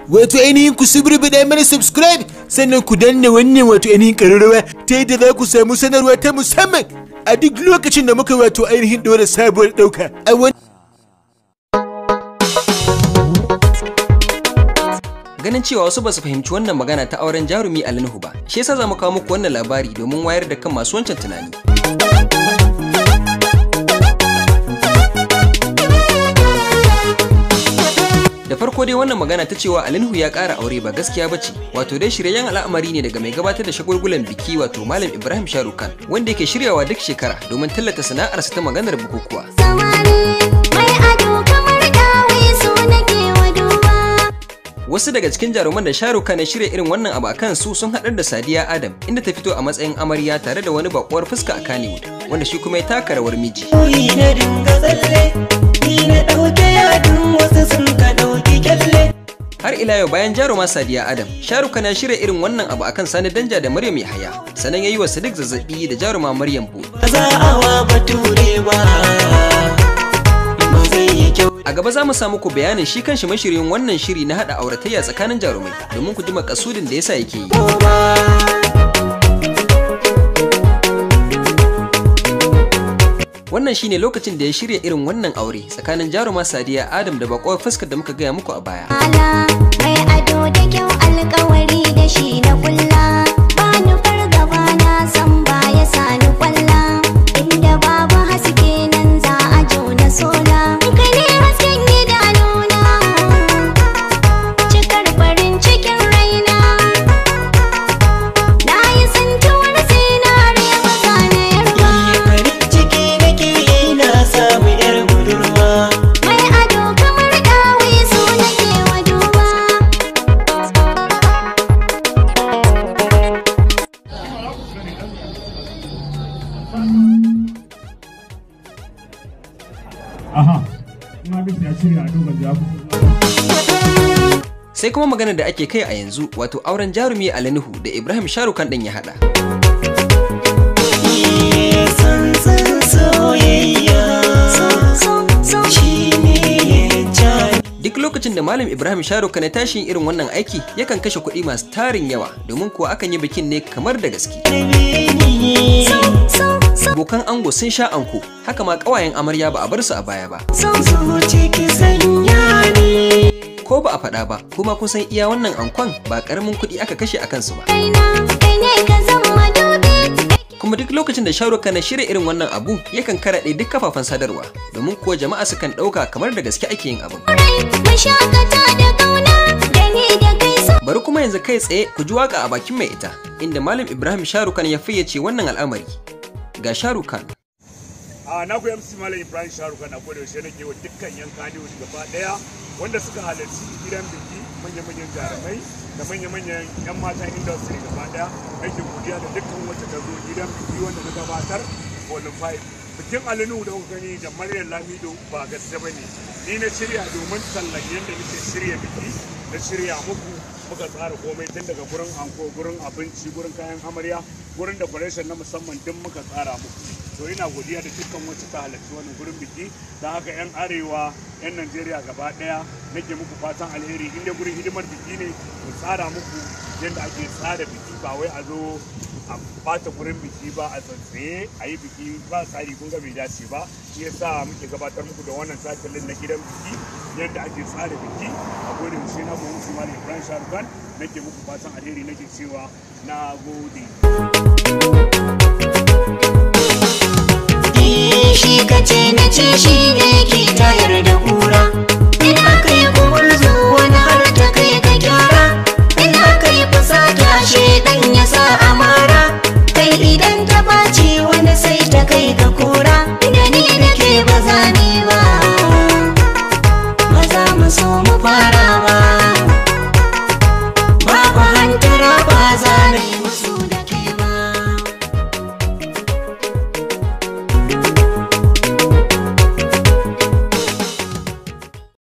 Wato ainihin ku suburbuɗa mana subscribe, sannan ku danna wannan wato ainihin ƙararrawa ta yadda za ku samu sanarwa ta musamman a duk lokacin da muka wato ainihin ɗora sabuwar ɗauka. A wani Ganin cewa wasu ba su fahimci wannan magana ta auren jarumi Ali Nuhu ba, shi yasa za mu kawo muku wannan labari domin wayar da kan masu wancan tunani. Da farko dai wannan magana ta cewa Ali Nuhu ya ƙara aure ba gaskiya ba ce, wato dai shiryayyen al'amari ne daga mai gabatar da shagulgulan biki wato Malam Ibrahim Sharukan, wanda yake shiryawa duk shekara domin tallata sana'arsa ta maganar bukukuwa. Wasu daga cikin jaruman da Sharukan ya shirya irin wannan abu a kansu sun haɗar da Sadiya Adam, inda ta fito a matsayin amarya tare da wani bakuwar fuska a Kannywood, wanda shi kuma ya taka rawar miji. Har ila yau bayan jaruma Sadiya Adam, Sharukan ya shirya irin wannan abu akan Sani Danja da Maryam Yahaya, sannan ya yi wa Sadiq Zazzabi da jaruma Maryam Bu. A gaba za mu samu ku bayanin shi kanshi mashirin wannan shiri na haɗa auratayya tsakanin jarumai domin ku ji makasudin da yasa yake yi. Wannan shine lokacin da ya shirya irin wannan aure tsakanin jaruma Sadiya Adam da baƙuwar fuskar da muka gaya muku a baya. Mai ado da kyau alƙawari da shi na kulla, ba ni fargaba na san ba ya sani kwalla, inda babu haske nan za a jona sola. Kai ne hasken idanuna, cikar farin cikin raina, na yi tsintuwar zinare ba za na yarba. Farin ciki nake yi na samu yar budurwa. Mai ado kamar ɗawisu nake wa duba. Aha, ina bisa ya shirya a duba ya Sai kuma maganar da ake kai a yanzu wato auren jarumi Ali Nuhu da Ibrahim Sharukan ɗin ya haɗa. Santsin soyayya So, so, shi ne ya ja Duk lokacin da Malam Ibrahim Sharukan ya tashi yin irin wannan aiki yakan kashe kuɗi masu tarin yawa domin kuwa akan yi bikin ne kamar da gaske. ni. so, so, Abokan ango sun sha anko, haka ma ƙawayen amarya ba a bar su a baya ba. so, Zuci ki sanya ni. Ko ba a faɗa ba, kuma kun san iya wannan ankon ba ƙaramin kuɗi aka kashe a kansu ba. Kaina, kai ne ka zama dubi. Kuma duk lokacin da Sharukan na shirya irin wannan abu yakan karaɗe duk kafafen sadarwa domin kuwa jama'a sukan ɗauka kamar da gaske ake yin abin. Rai, mu shakata da kauna, da ni da kai so. Bari kuma yanzu kai tsaye ku ji waka a bakin mai ita, inda Malam Ibrahim Sharukan ya fayyace wannan al'amari. Ga Sharukan. A na ku MC Malam Ibrahim Sharukan a koda yaushe nake wa dukkan yan Kannywood gaba daya wanda suka halarci gidan biki manya-manyan jarumai da manya-manyan yan matan industry gaba daya, nake godiya da dukkan wacce ta zo gidan biki wanda na gabatar volume 5. Bikin Ali Nuhu da kuka gani da Maryam Lamido ba gaske bane. Ni na shirya domin tallan yadda nake shirya biki, na shirya muku muka tsara komai tun daga gurin anko, gurin abinci, gurin kayan amarya, gurin decoration na musamman duk muka tsara muku. To ina godiya da dukkan wacce ta halarci wannan gurin biki, don haka yan arewa, yan Najeriya gaba daya nake muku fatan alheri. Inda gurin hidimar biki ne mu tsara muku yadda ake tsara biki, ba wai a zo a bata gurin biki ba, a tsantsaye a yi biki ba tsari, kun ga bai dace ba. Shi yasa muke gabatar muku da wannan sakalin na gidan biki yadda ake tsara biki. A gode yaushe na gobe su Malam Ibrahim Sharukan nake muku fatan alheri, nake cewa na gode. Shi kace na ce shi ne ke tayar da kura. In aka yi gumurzu wani har ta kai ka gyara. In aka yi fusata shedan ya sa amara. Kai idan ta ɓaci wani sai ta kai ka kura. Da ni nake ba za ni ba, ba za mu so mu fara ba. Babu hantara ba za na yi musu da